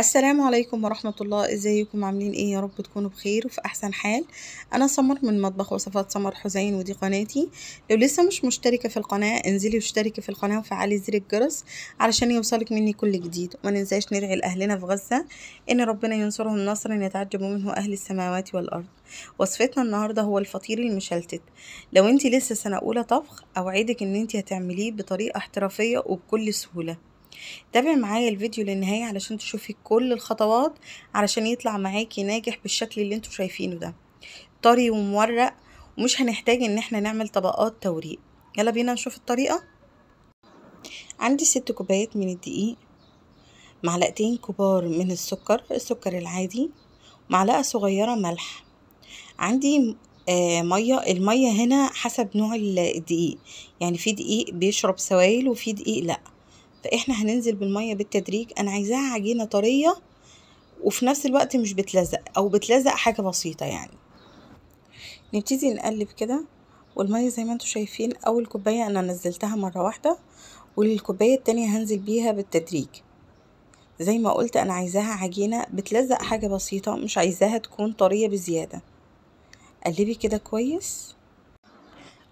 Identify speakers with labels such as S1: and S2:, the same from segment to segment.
S1: السلام عليكم ورحمة الله. ازيكم عاملين ايه؟ يا رب تكونوا بخير وفي احسن حال. انا سمر من مطبخ وصفات سمر حسين، ودي قناتي. لو لسه مش مشتركة في القناة انزلي واشتركي في القناة وفعلي زر الجرس علشان يوصلك مني كل جديد. وما ننساش ندعي لاهلنا في غزة ان ربنا ينصرهم نصرا يتعجب منه اهل السماوات والارض. وصفتنا النهاردة هو الفطير المشلتت. لو انت لسه سنة اولى طبخ اوعدك ان انت هتعمليه بطريقة احترافية وبكل سهولة. تابع معايا الفيديو للنهاية علشان تشوفي كل الخطوات علشان يطلع معاكي ناجح بالشكل اللي انتوا شايفينه ده، طري ومورق ومش هنحتاج ان احنا نعمل طبقات توريق. يلا بينا نشوف الطريقة. عندي 6 كوبايات من الدقيق، معلقتين كبار من السكر، السكر العادي، معلقة صغيرة ملح، عندي مية. المية هنا حسب نوع الدقيق، يعني في دقيق بيشرب سوائل وفي دقيق لا، فاحنا هننزل بالمية بالتدريج. انا عايزاها عجينه طرية وفي نفس الوقت مش بتلزق، او بتلزق حاجة بسيطة يعني. نبتدي نقلب كده، والمية زي ما انتم شايفين اول كوباية انا نزلتها مرة واحدة، والكوبايه التانية هنزل بيها بالتدريج. زي ما قلت انا عايزاها عجينه بتلزق حاجة بسيطة، مش عايزاها تكون طرية بزيادة. قلبي كده كويس.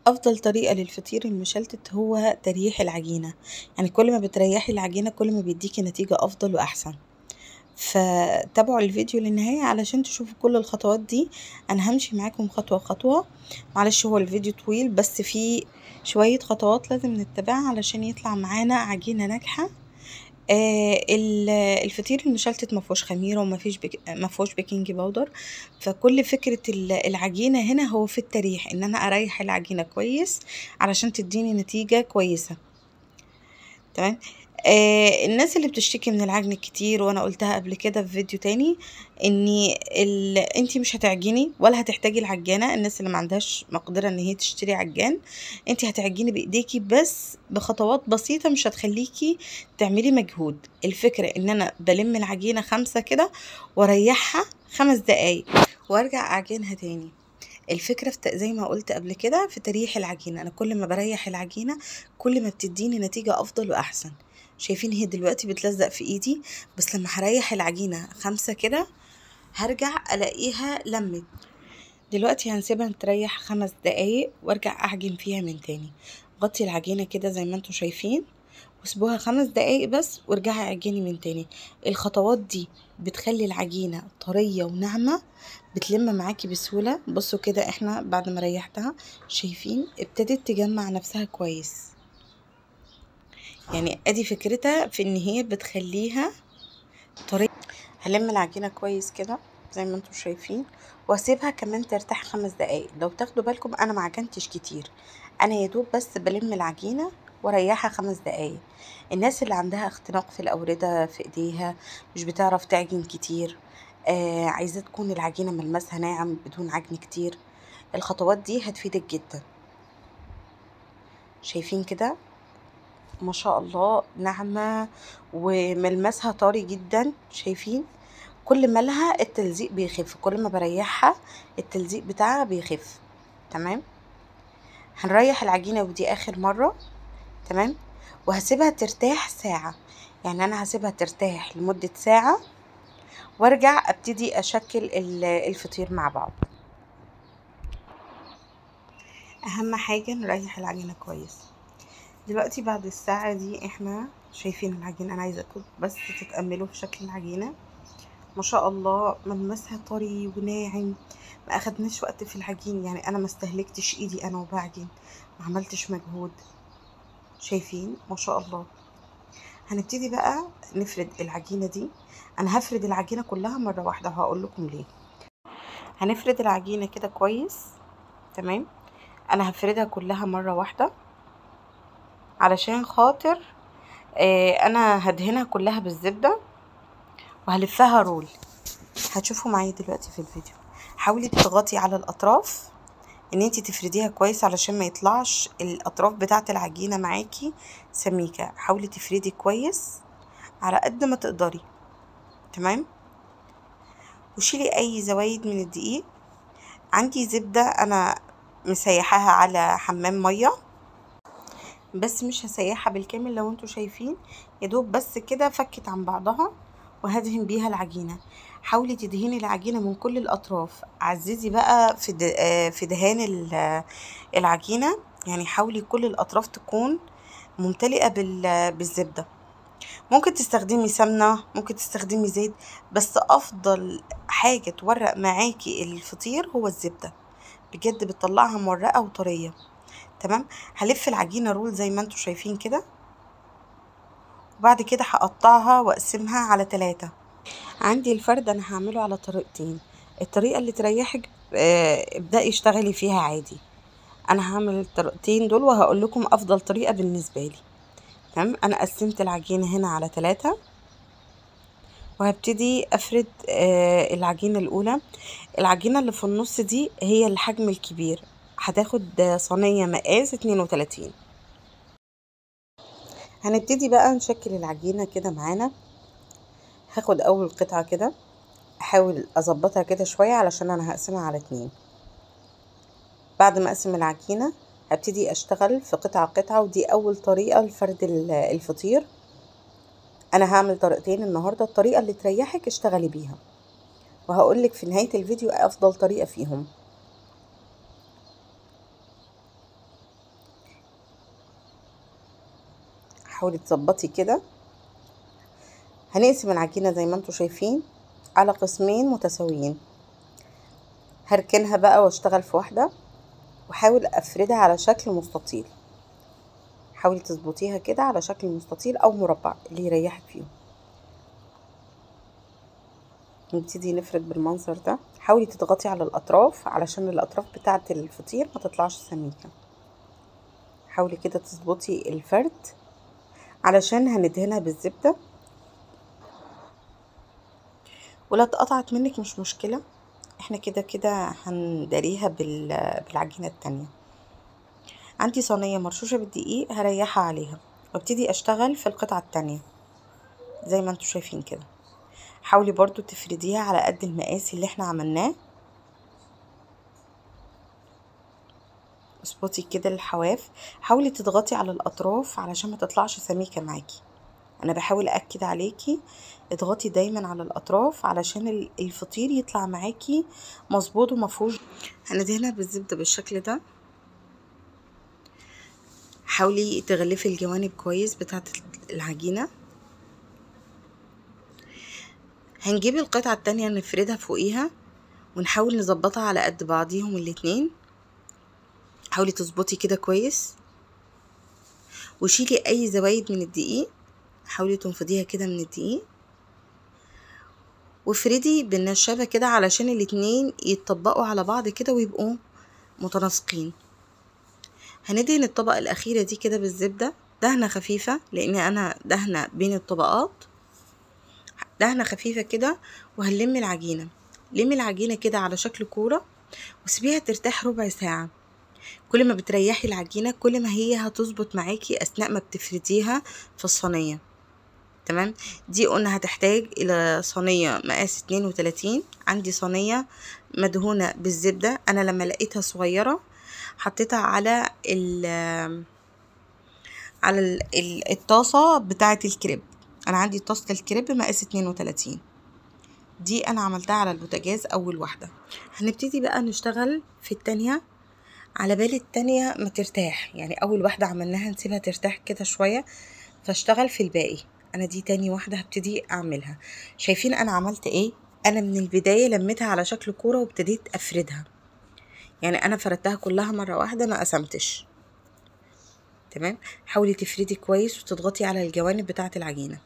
S1: افضل طريقه للفطير المشلتت هو تريح العجينة، يعني كل ما بتريحي العجينة كل ما بيديكي نتيجة افضل واحسن. فتابعوا الفيديو للنهاية علشان تشوفوا كل الخطوات دي. انا همشي معاكم خطوة خطوة، معلش هو الفيديو طويل بس فيه شوية خطوات لازم نتبعها علشان يطلع معانا عجينه ناجحة. الفطير المشلتت ما فيهوش خميره وما فيش ما فيهوش baking powder، فكل فكرة العجينة هنا هو في التريح، ان انا اريح العجينة كويس علشان تديني نتيجة كويسة. تمام. الناس اللي بتشتكي من العجن الكتير، وانا قلتها قبل كده في فيديو تاني، ان انتي مش هتعجني ولا هتحتاجي العجانه. الناس اللي ما عندهاش مقدره ان هي تشتري عجان، انتي هتعجني بايديكي بس بخطوات بسيطة مش هتخليكي تعملي مجهود. الفكرة ان انا بلم العجينة 5 كده واريحها 5 دقايق وارجع اعجنها تاني. الفكرة في زي ما قلت قبل كده في تريح العجينة. انا كل ما بريح العجينة كل ما بتديني نتيجة افضل واحسن. شايفين هي دلوقتي بتلزق في ايدي، بس لما هريح العجينة 5 كده هرجع الاقيها لمت. دلوقتي هنسيبها تريح 5 دقايق وارجع اعجن فيها من تاني. غطي العجينة كده زي ما انتم شايفين وسيبوها 5 دقايق بس وارجعي اعجني من تاني. الخطوات دي بتخلي العجينة طرية وناعمة، بتلم معاكي بسهولة. بصوا كده احنا بعد ما ريحتها شايفين ابتدت تجمع نفسها كويس. يعني ادي فكرتها في ان هي بتخليها طرية. هلم العجينة كويس كده زي ما انتم شايفين واسيبها كمان ترتاح 5 دقايق. لو تاخدوا بالكم انا ما عجنتش كتير، انا يا دوب بس بلم العجينة وريحها 5 دقايق. الناس اللي عندها اختناق في الاورده في ايديها، مش بتعرف تعجن كتير، عايزه تكون العجينة ملمسها ناعم بدون عجن كتير، الخطوات دي هتفيدك جدا. شايفين كده ما شاء الله ناعمة وملمسها طري جدا. شايفين كل ما لها التلزيق بيخف، كل ما بريحها التلزيق بتاعها بيخف. تمام. هنريح العجينة ودي اخر مرة. تمام. وهسيبها ترتاح ساعة، يعني انا هسيبها ترتاح لمدة ساعة وارجع ابتدي اشكل الفطير مع بعض. اهم حاجة نريح العجينة كويس. دلوقتي بعد الساعة دي احنا شايفين العجينة. انا عايزاكم بس تتأملوا في شكل العجينة، ما شاء الله ملمسها طري وناعم. ما اخدناش وقت في العجين، يعني انا ما استهلكتش ايدي انا وبعجن، ما عملتش مجهود. شايفين ما شاء الله. هنبتدي بقى نفرد العجينة دي. انا هفرد العجينة كلها مرة واحدة وهقول لكم ليه. هنفرد العجينة كده كويس. تمام. انا هفردها كلها مرة واحدة علشان خاطر انا هدهنها كلها بالزبدة وهلفها رول. هتشوفوا معايا دلوقتي في الفيديو. حاولي تضغطي على الاطراف ان انتي تفرديها كويس علشان ما يطلعش الاطراف بتاعه العجينة معاكي سميكة. حاولي تفردي كويس على قد ما تقدري. تمام. وشيلي اي زوايد من الدقيق. عندي زبدة انا مسيحاها على حمام مية، بس مش هسيحها بالكامل. لو انتوا شايفين يدوب بس كده فكت عن بعضها، وهدهن بيها العجينة. حاولي تدهني العجينة من كل الاطراف، عززي بقى في دهان العجينة، يعني حاولي كل الاطراف تكون ممتلئة بالزبده. ممكن تستخدمي سمنه، ممكن تستخدمي زيت، بس افضل حاجة تورق معاكي الفطير هو الزبدة، بجد بتطلعها مورقه وطريه. تمام. هلف العجينة رول زي ما انتم شايفين كده، وبعد كده هقطعها واقسمها على 3. عندي الفرد انا هعمله على طريقتين، الطريقة اللي تريحك ابدأي اشتغلي فيها عادي. انا هعمل الطريقتين دول وهقول لكم افضل طريقه بالنسبة لي. تمام. انا قسمت العجينة هنا على 3، وهبتدي افرد العجينة الاولى. العجينة اللي في النص دي هي الحجم الكبير، هتاخد صينية مقاس 32. هنبتدي بقى نشكل العجينة كده معانا. هاخد اول قطعه كده، احاول اظبطها كده شوية علشان انا هقسمها على 2. بعد ما اقسم العجينة هبتدي اشتغل في قطعه قطعه، ودي اول طريقه لفرد الفطير. انا هعمل طريقتين النهارده، الطريقة اللي تريحك اشتغلي بيها، وهقولك في نهاية الفيديو افضل طريقه فيهم. حاولي تظبطي كده. هنقسم العجينة زي ما انتم شايفين على قسمين متساويين. هركنها بقى واشتغل في واحدة، وحاول افردها على شكل مستطيل. حاولي تظبطيها كده على شكل مستطيل او مربع اللي يريحك فيهم. نبتدي نفرد بالمنظر ده. حاولي تضغطي على الاطراف علشان الاطراف بتاعه الفطير ما تطلعش سميكة. حاولي كده تظبطي الفرد علشان هندهنها بالزبده، ولا اتقطعت منك مش مشكلة، احنا كده كده هنداريها بالعجينه التانية. عندي صينية مرشوشه بالدقيق هريحها عليها، وابتدي اشتغل في القطعة التانية زي ما انتم شايفين كده. حاولي برضو تفرديها على قد المقاس اللي احنا عملناه. اظبطي كده الحواف، حاولي تضغطي على الاطراف علشان ما تطلعش سميكة معاكي. انا بحاول اكد عليكي اضغطي دايما على الاطراف علشان الفطير يطلع معاكي مظبوط ومفهوش. هندهنها بالزبده بالشكل ده. حاولي تغلفي الجوانب كويس بتاعه العجينة. هنجيب القطعة التانية نفردها فوقيها، ونحاول نظبطها على قد بعضيهم الاتنين. حاولي تظبطي كده كويس، وشيلي اي زوايد من الدقيق، حاولي تنفضيها كده من الدقيق، وافردي بالنشابه كده علشان الاتنين يتطبقوا على بعض كده ويبقوا متناسقين. هندهن الطبقة الاخيرة دي كده بالزبده، دهنه خفيفة لان انا دهنه بين الطبقات، دهنه خفيفة كده. وهنلم العجينة، لمي العجينة كده على شكل كورة وسيبيها ترتاح ربع ساعة. كل ما بتريحي العجينة كل ما هي هتظبط معاكي اثناء ما بتفرديها في الصينية. تمام. دي قلنا هتحتاج الى صينية مقاس 32. عندي صينية مدهونه بالزبده، انا لما لقيتها صغيرة حطيتها على ال الطاسه بتاعه الكريب. انا عندي طاسه الكريب مقاس 32، دي انا عملتها على البوتاجاز اول واحدة. هنبتدي بقى نشتغل في التانية. على بال التانية ما ترتاح، يعني اول واحدة عملناها نسيبها ترتاح كده شوية، فاشتغل في الباقي. انا دي تاني واحدة هبتدي اعملها. شايفين انا عملت ايه؟ انا من البداية لميتها على شكل كورة وابتديت افردها، يعني انا فردتها كلها مرة واحدة ما قسمتش. تمام. حاولي تفردي كويس وتضغطي على الجوانب بتاعه العجينة.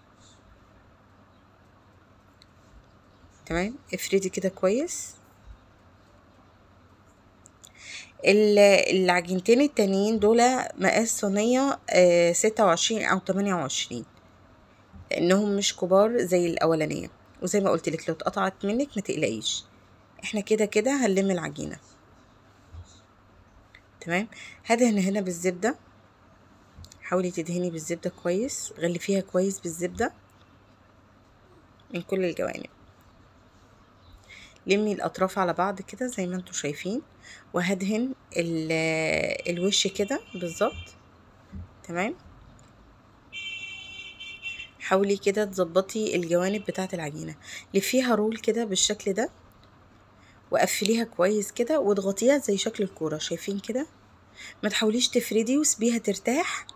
S1: تمام. افردي كده كويس. العجينتين التانيين دول مقاس صينية 26 او 28، لانهم مش كبار زي الاولانية. وزي ما قلت لك لو اتقطعت منك ما تقلقيش، احنا كده كده هنلم العجينة. تمام. هدهن هنا بالزبده، حاولي تدهني بالزبده كويس، غلفيها كويس بالزبده من كل الجوانب. لمي الاطراف على بعض كده زي ما انتم شايفين، وهدهن الوش كده بالظبط. تمام. حاولي كده تظبطي الجوانب بتاعه العجينة، لفيها roll كده بالشكل ده وقفليها كويس كده واضغطيها زي شكل الكورة، شايفين كده؟ ما تحاوليش تفردي وسيبيها ترتاح،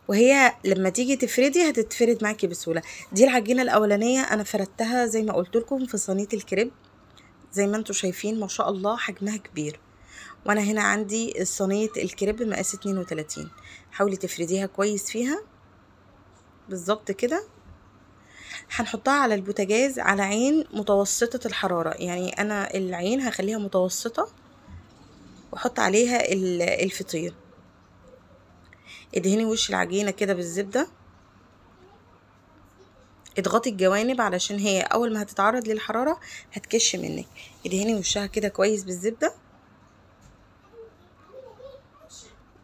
S1: وهي لما تيجي تفردي هتتفرد معاكي بسهولة. دي العجينة الاولانية انا فردتها زي ما قلت لكم في صينية الكريب، زي ما انتم شايفين ما شاء الله حجمها كبير. وانا هنا عندي صينية الكريب مقاس 32، حاولي تفرديها كويس فيها بالظبط كده. هنحطها على البوتاجاز على عين متوسطه الحرارة، يعني انا العين هخليها متوسطه، واحط عليها الفطير. ادهني وش العجينة كده بالزبده، اضغطي الجوانب علشان هي اول ما هتتعرض للحرارة هتكش منك. ادهني وشها كده كويس بالزبده،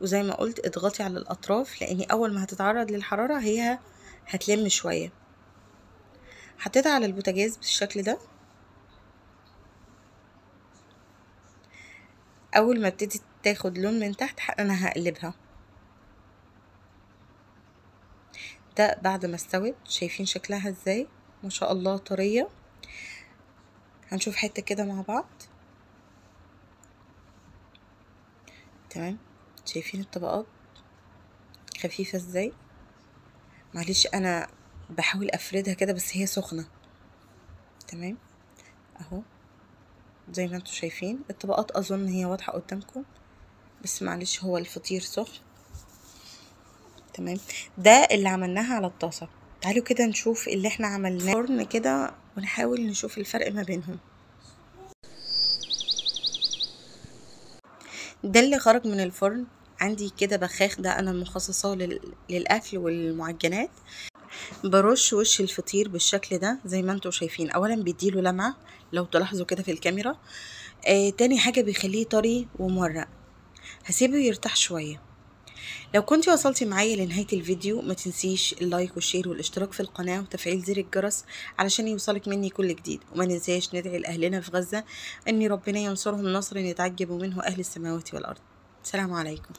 S1: وزي ما قلت اضغطي على الاطراف لان اول ما هتتعرض للحرارة هي هتلم شوية. حطيتها على البوتاجاز بالشكل ده. اول ما ابتدي تاخد لون من تحت انا هقلبها. ده بعد ما استوت، شايفين شكلها ازاي؟ ما شاء الله طرية. هنشوف حتة كده مع بعض. تمام، شايفين الطبقات خفيفة ازاي؟ معلش انا بحاول افردها كده بس هي سخنة. تمام اهو زي ما انتم شايفين الطبقات، اظن هي واضحة قدامكم، بس معلش هو الفطير سخن. تمام، ده اللي عملناها على الطاسه. تعالوا كده نشوف اللي احنا عملناه فرن كده ونحاول نشوف الفرق ما بينهم. ده اللي خرج من الفرن عندي كده بخاخ، ده انا مخصصاه للاكل والمعجنات. برش وش الفطير بالشكل ده زي ما انتم شايفين. اولا بيديله لمعة لو تلاحظوا كده في الكاميرا، تاني حاجة بيخليه طري ومورق. هسيبه يرتاح شوية. لو كنتي وصلتي معايا لنهاية الفيديو ما تنسيش ال like وال share والاشتراك في القناة وتفعيل زر الجرس علشان يوصلك مني كل جديد. وما ننساش ندعي لاهلنا في غزة ان ربنا ينصرهم نصرا يتعجب منه اهل السماوات والارض. السلام عليكم.